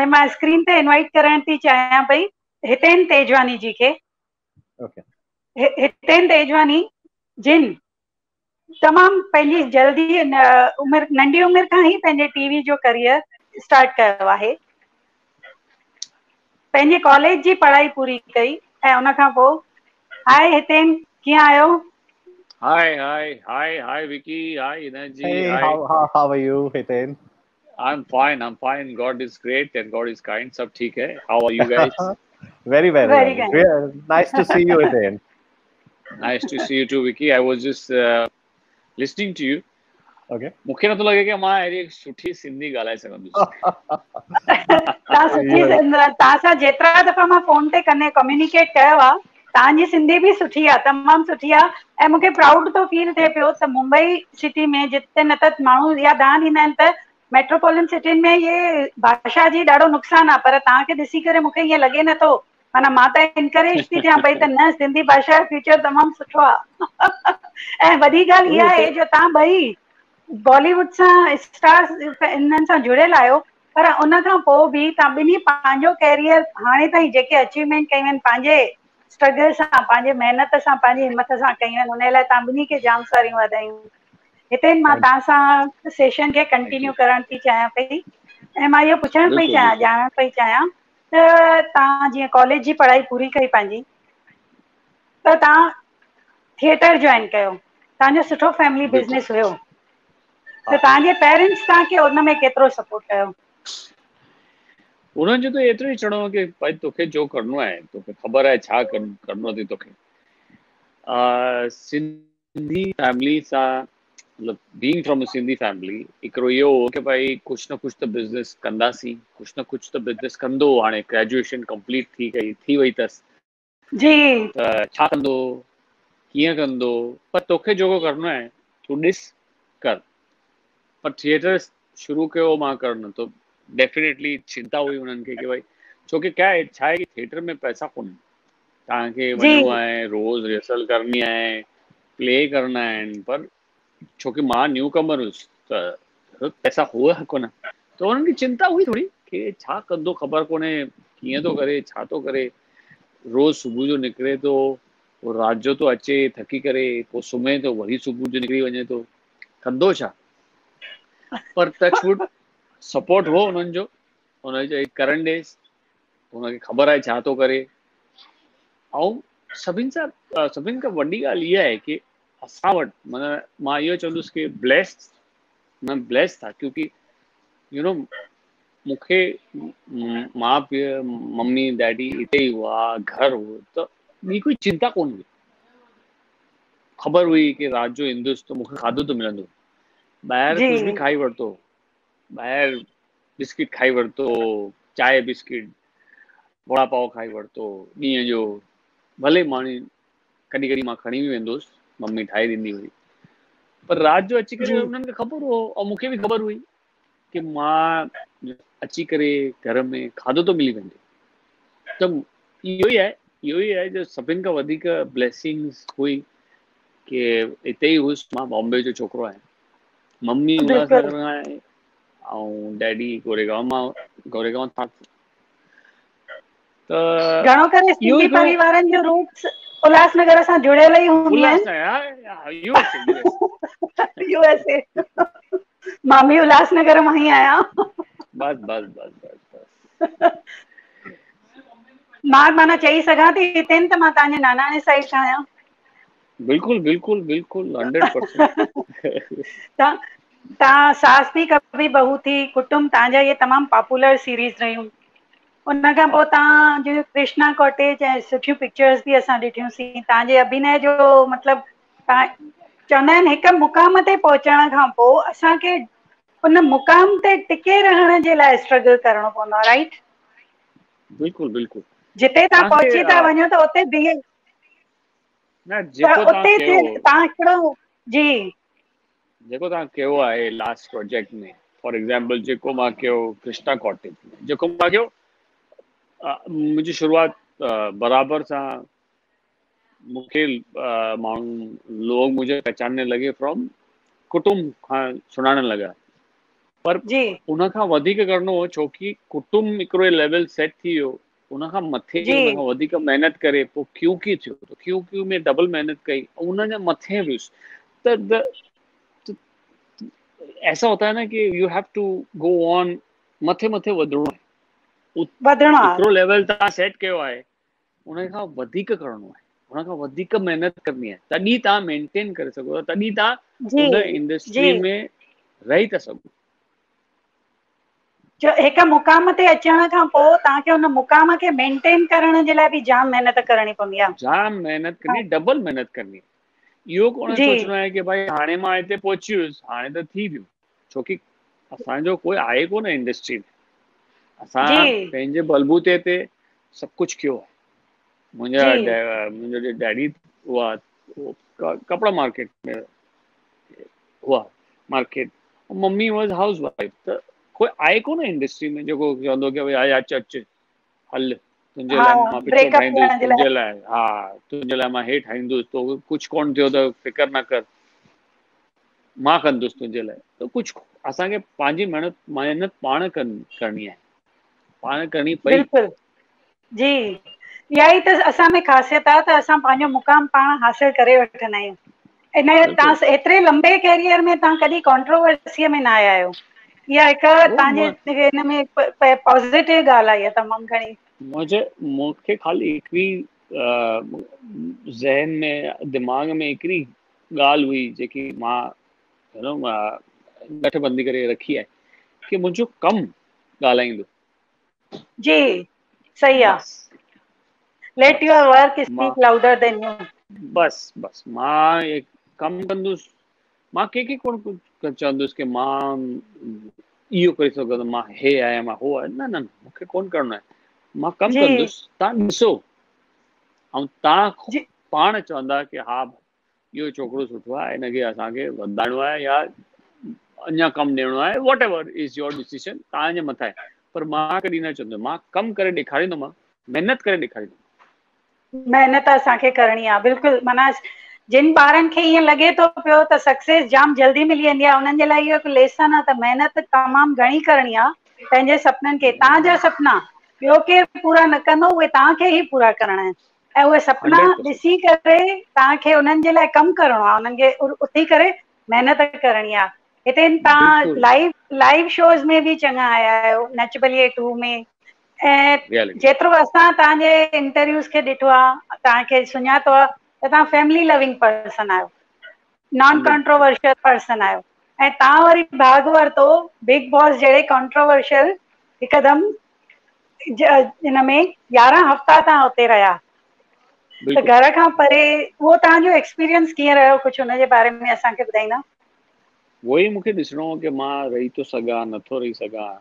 हाणे मां स्क्रीन ते इनवाइट करण थी चाहियां पई हितेन तेजवानी जी खे। ओके। हितेन तेजवानी जिन तमामु पंहिंजी जल्दी उमिरि, नंढी उमिरि खां ई पंहिंजे टीवी जो करियर स्टार्ट कयो आहे। पंहिंजे कॉलेज जी पढ़ाई पूरी कई ऐं उन खां पोइ। हाय हितेन, कीअं आहियो? Hi, hi, hi, hi, Vicky. Hi, Energy. Hey, hi. how are you, Hiten? I'm fine. I'm fine. God is great and God is kind. सब ठीक है. How are you guys? Very well. Very well. good. Nice to see you, Hiten. Nice to see you too, Vicky. I was just listening to you. Okay. मूंखे नथो लॻे की मां अहिड़ी सुठी सिंधी ॻाल्हाए सघंदुसि। तव्हां सुठी, तव्हां सां जेतिरा दफ़ा मां फ़ोन ते कने कम्युनिकेट कयो आहे, तव्हांजी सिंधी बि सुठी आहे, तमामु सुठी आहे ऐं मूंखे प्राउड थो फील थिए पियो त मुंबई सिटी में जिते न त माण्हू इहा दान ॾींदा आहिनि त मेट्रोपॉलिटन सिटीनि में इहे भाषा जी ॾाढो नुक़सानु आहे, पर तव्हांखे ॾिसी करे मूंखे ईअं लॻे नथो, माना मां त इनकरेज थी थियां पई त न, सिंधी भाषा जो फ्यूचर तमामु सुठो आहे। ऐं वॾी ॻाल्हि इहा आहे जो तव्हां ॿई बॉलीवुड सां स्टार्स इन्हनि सां जुड़ियल आहियो, पर उन खां पोइ बि तव्हां ॿिन्ही पंहिंजो कैरियर हाणे ताईं जेके अचीवमेंट कयूं आहिनि, पंहिंजे स्ट्रगल सां, पंहिंजे महिनत सां, पंहिंजी हिमत सां कयूं आहिनि, उन लाइ तव्हां ॿिन्ही खे जाम सारियूं वाधायूं। हिते मां तव्हां सां सेशन खे कंटिन्यू करण थी चाहियां पई ऐं मां इहो पुछणु पई चाहियां, ॼाणणु पई चाहियां त तव्हां जीअं कॉलेज जी पढ़ाई पूरी कई पंहिंजी, त तव्हां थिएटर जॉइन कयो, तव्हांजो सुठो फैमिली बिज़नेस हुयो, त तव्हांजे पेरेंट्स तव्हांखे उन में केतिरो सपोर्ट कयो? उन्हनि जो त एतिरो ई चवणो हो की भाई तोखे जो करिणो आहे, तोखे ख़बर आहे छा करिणो अथई तोखे। सिंधी फैमिली सां, मतिलबु being from a Sindhi family, हिकिड़ो इहो हो की भाई कुझु न कुझु त बिज़नेस कंदासीं, कुझु न कुझु त बिज़नेस कंदो। हाणे ग्रेजुएशन कंप्लीट थी गई, थी वई अथसि जी, त छा कंदो, कीअं कंदो, पर तोखे जेको करिणो आहे तूं ॾिस कर। पर थिएटर शुरू कयो मां करणु त डेफिनेटली चिंता हुई उन्हनि खे की भाई, छो की क्या आहे, छा आहे की थिएटर में पैसा कोन्हे, तव्हांखे वञिणो आहे, रोज़ रिहर्सल करणी आहे, प्ले करणा आहिनि, पर छो की मां न्यू कमर हुयुसि त पैसा हुआ कोन, त उन्हनि खे चिंता हुई थोरी की छा कंदो, ख़बर कोन्हे कीअं थो करे, छा थो करे, रोज़ सुबुह जो निकिरे थो, पोइ राति जो थो अचे थकी करे, पोइ सुम्हे थो, वरी सुबुह जो निकिरी वञे थो, कंदो छा? पर टचवुड सपोर्ट हो उन्हनि जो, हुन चई करण ॾेसि, हुनखे ख़बर आहे छा थो करे। ऐं सभिनी खां वॾी ॻाल्हि इहा आहे की असां वटि, माना मां इहो चवंदुसि की ब्लेस्ड, मां ब्लेस्ड आहे, क्योंकि you know मूंखे माउ पीउ, मम्मी डैडी हिते ई हुआ, घर हो, त ॿी कोई चिंता कोन हुई। ख़बर हुई की राति जो ईंदुसि त मूंखे खाधो त मिलंदो, ॿाहिरि कुझु बि खाई वरितो, ॿाहिरि बिस्किट खाई वरितो, चांहि बिस्किट, वड़ा पाव खाई वरितो ॾींहं जो, भले माणी कॾहिं कॾहिं मां खणी बि वेंदो हुउसि, मम्मी ठाहे ॾींदी हुई, पर राति जो अची करे उन्हनि खे ख़बर हो ऐं मूंखे बि ख़बर हुई की मां अची करे घर में खाधो थो मिली वञे। त इहो ई आहे जो सभिनी खां वधीक ब्लेसिंग्स हुई की हिते ई हुयुसि मां, बॉम्बे जो छोकिरो आहियां, मम्मी उल्हासनगर खां आहे ऐं डैडी गोरेगांव मां, गोरेगांव थां। त घणो करे सिंधी परिवारनि जो रूट्स उल्हासनगर सां जुड़ियल ई हूंदी आहिनि। यूएसए, मां बि उल्हासनगर मां ई आहियां। बसि बसि बसि बसि बसि। मां माना चई सघां थी हिते त मां तव्हांजे नानाणे साइड खां आहियां। बिल्कुलु बिल्कुलु बिल्कुलु, 100%। तव्हां सास भी कभी बहू थी, कुटुंब, तव्हांजा इहे तमामु पॉपुलर सीरीज़ रहियूं। उन खां पोइ तव्हां कृष्णा कॉटेज ऐं सुठियूं पिक्चर्स बि असां ॾिठियूंसीं। तव्हांजे अभिनय जो मतिलबु तव्हां चवंदा आहिनि हिकु मुक़ाम ते पहुचण खां पोइ असांखे उन मुक़ाम ते टिके रहण जे लाइ स्ट्रगल करिणो पवंदो आहे, राइट? बिल्कुलु बिल्कुलु। जिते तव्हां पहुची था वञो त उते बीहे न, जेको उते तव्हां हिकिड़ो जी जेको तव्हां कयो आहे last project में, फॉर एग्ज़ाम्पल जेको मां कयो कृष्णा कॉटेज में, जेको मां कयो, मुंहिंजी शुरुआत बराबरि सां मूंखे माण्हू लोग मुझे पहचानने लॻे फ्रॉम कुटुंब खां सुञाणण लॻा। पर जी। उन खां वधीक करिणो हो, छोकी कुटुंब हिकिड़ो लेवल सेट थी वियो, उन खां मथे उन खां वधीक महिनत करे पोइ क्यों की थियो, त क्यों क्यों में डबल महिनत कई, उन जा मथे वियुसि। त ऐसा होता है ना कि you have to go on, मथे मथे वधणो आहे, वधणो आहे, हिकिड़ो लेवल तव्हां सेट कयो आहे, उन खां वधीक करिणो आहे, उन खां वधीक महिनत करणी आहे, तॾहिं तव्हां मेंटेन करे सघो था, तॾहिं तव्हां उन इंडस्ट्री में रही था सघो। जो हिकु मुक़ाम ते अचण खां पोइ तव्हांखे उन मुक़ाम खे मेंटेन करण जे लाइ बि जाम महिनत करणी पवंदी आहे, जाम महिनत करणी, डबल महिनत करणी। इहो कोन सोचणो आहे की भाई हाणे मां हिते पहुची वियुसि, हाणे त थी वियो, छोकी असांजो कोई आहे कोन इंडस्ट्री में, असां पंहिंजे बलबूते ते सभु कुझु कयो आहे। मुंहिंजा डैडी हुआ कपिड़ा मार्केट में हुआ market, mummy was house wife, त कोई आहे कोन इंडस्ट्री में जेको चवंदो की भाई अच अच हल तुंहिंजे लाइ मां पिक्चर ठाहींदुसि, तुंहिंजे लाइ हा तुंहिंजे लाइ मां हे ठाहींदुसि, तो कुझु कोन थियो त फिकर न कर, मां कंदुसि तुंहिंजे लाइ। त कुझु असांखे पंहिंजी महिनत महिनत पाण करणी आहे, पाण करणी पई। बिल्कुलु जी, इहा ई त असां में ख़ासियत आहे त असां पंहिंजो मुक़ाम पाण हासिल करे वठंदा आहियूं। इन तव्हां एतिरे लंबे कैरियर में तव्हां कॾहिं कॉन्ट्रोवर्सीअ में न आया आहियो, इहा हिकु तव्हांजे हिन में पॉज़िटिव ॻाल्हि आहे इहा तमामु घणी। मूंखे ख़ाली हिकिड़ी ज़हन में दिमाग़ में हिकिड़ी ॻाल्हि हुई जेकी मां गठ बंदी करे रखी आहे की मुंहिंजो कमु ॻाल्हाईंदो। जी सही आहे, let your work speak louder than you. बसि बसि मां कमु कंदुसि, मां कंहिंखे कोन चवंदुसि की मां इहो करे सघंदुमि, मां हे आहियां, मां हो आहियां, न न मूंखे कोन करिणो आहे, मां कमु कंदुसि, तव्हां ॾिसो ऐं तव्हां पाण चवंदा की हा इहो छोकिरो सुठो आहे, हिनखे असांखे वधाइणो आहे या अञा कमु ॾियणो आहे, whatever is your decision, तव्हांजे मथां आहे। पर मां कॾहिं न चवंदुमि, मां कमु करे ॾेखारींदोमां, महिनत करे ॾेखारींदोमां। महिनत असांखे करणी आहे बिल्कुलु। माना जिन ॿारनि खे ईअं लॻे थो पियो त सक्सेस जाम जल्दी मिली वेंदी आहे, उन्हनि जे लाइ इहो हिकु लेसन आहे त महिनत तमामु घणी करणी आहे पंहिंजे सपननि खे। तव्हांजा सपना ॿियो केरु पूरा न कंदो, उहे तव्हांखे ई पूरा करणा आहिनि ऐं उहे सपना ॾिसी करे तव्हांखे उन्हनि जे लाइ कमु करिणो आहे, उन्हनि खे उथी करे महिनत करणी आहे। हिते तव्हां लाइव लाइव शोज़ में बि चङा आया आहियो, नच बलिए 2 में, ऐं जेतिरो असां तव्हांजे इंटरव्यूज़ खे ॾिठो आहे, तव्हांखे सुञातो आहे त तव्हां फैमिली लविंग पर्सन आहियो, नॉन कंट्रोवर्शियल पर्सन आहियो, ऐं तव्हां वरी भाॻ वरितो बिग बॉस जहिड़े कंट्रोवर्शियल हिकदमि हिन में 11 हफ़्ता तव्हां उते रहिया, त घर खां परे उहो तव्हांजो एक्सपीरियंस कीअं रहियो, कुझु हुनजे बारे में असांखे ॿुधाईंदा? उहो ई मूंखे ॾिसणो हो की मां रही थो सघां नथो रही सघां,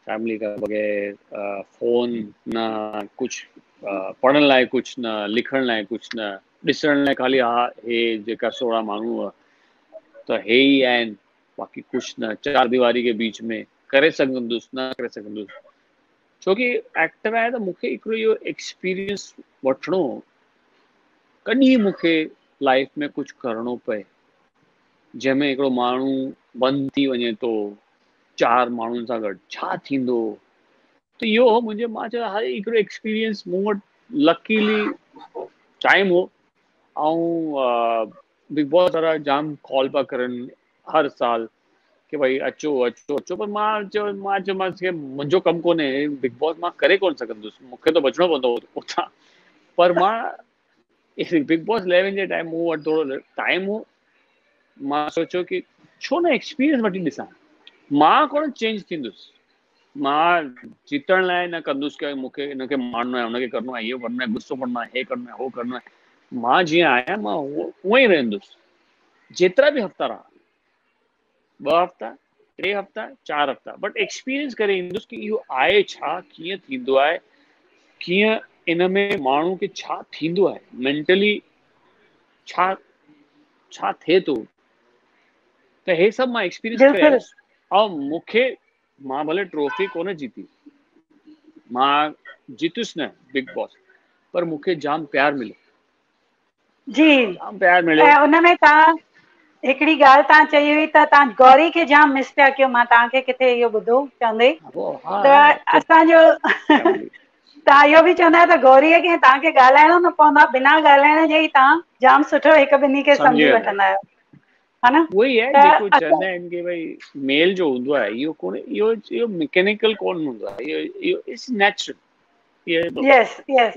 फैमिली खां बग़ैर, फ़ोन न, कुझु पढ़ण लाइ कुझु न, लिखण लाइ कुझु न, ॾिसण लाइ ख़ाली हा हे जेका 16 माण्हू हुआ त हे ई आहिनि, बाक़ी कुझु न, चार दीवारी के बीच में करे सघंदुसि न करे सघंदुसि, छोकी एक्टर आहे त मूंखे हिकिड़ो इहो एक्सपीरियंस वठिणो हो, कॾहिं मूंखे लाइफ में कुझु करिणो पए जंहिंमें हिकिड़ो माण्हू बंदि थी वञे थो 4 माण्हुनि सां गॾु, छा थींदो? त इहो हो मुंहिंजे, मां चयो हा हिकिड़ो एक्सपीरियंस मूं वटि लकीली टाइम हो ऐं बिग बॉस वारा जाम कॉल पिया करनि हर साल की भई अचो अचो अचो, पर मां चयोमांसि की मुंहिंजो कमु कोन्हे, बिग बॉस मां करे कोन सघंदुसि, मूंखे त बचिणो पवंदो उतां। पर मां बिग बॉस 11 जे टाइम मूं वटि थोरो टाइम हो, मां सोचियो की छो न एक्सपीरियंस वठी ॾिसां, मां कोन चेंज थींदुसि, मां जीतण लाइ न कंदुसि की मूंखे हिनखे मारणो आहे, हुनखे करिणो आहे, इहो करिणो आहे, गुस्सो करिणो आहे, हे करिणो आहे, हो करिणो आहे, मां जीअं आहियां मां उअं ई रहंदुसि, जेतिरा बि हफ़्ता रहा, 2 हफ़्ता, 3 हफ़्ता, 4 हफ़्ता, बट एक्सपीरियंस करे ईंदुसि की इहो आहे छा, कीअं थींदो आहे, कीअं इन में माण्हू खे छा थींदो आहे, मेंटली छा छा थिए थो, त हे सभु मां एक्सपीरियंस करे आयुसि। ऐं मूंखे मां भले ट्रॉफी कोन जीती, मां जीतुसि न बिग बॉस, पर मूंखे जाम प्यार मिलियो जी, जाम प्यार मिलियो। ऐं उन में तव्हां हिकिड़ी ॻाल्हि तव्हां चई हुई त तव्हां गौरी खे जाम मिस पिया कयो, मां तव्हांखे किथे इहो ॿुधो चवंदे त असांजो तव्हां इहो बि चवंदा आहियो त गौरीअ खे तव्हांखे ॻाल्हाइणो न पवंदो आहे, बिना ॻाल्हाइण जे ई तव्हां जाम सुठो हिक ॿिन्ही खे सम्झी वठंदा आहियो, हा न? उहो ई आहे जेको चवंदा आहिनि की भई मेल जो हूंदो आहे इहो कोन, इहो इहो मैकेनिकल कोन हूंदो आहे, इहो इहो it's natural. Yes yes.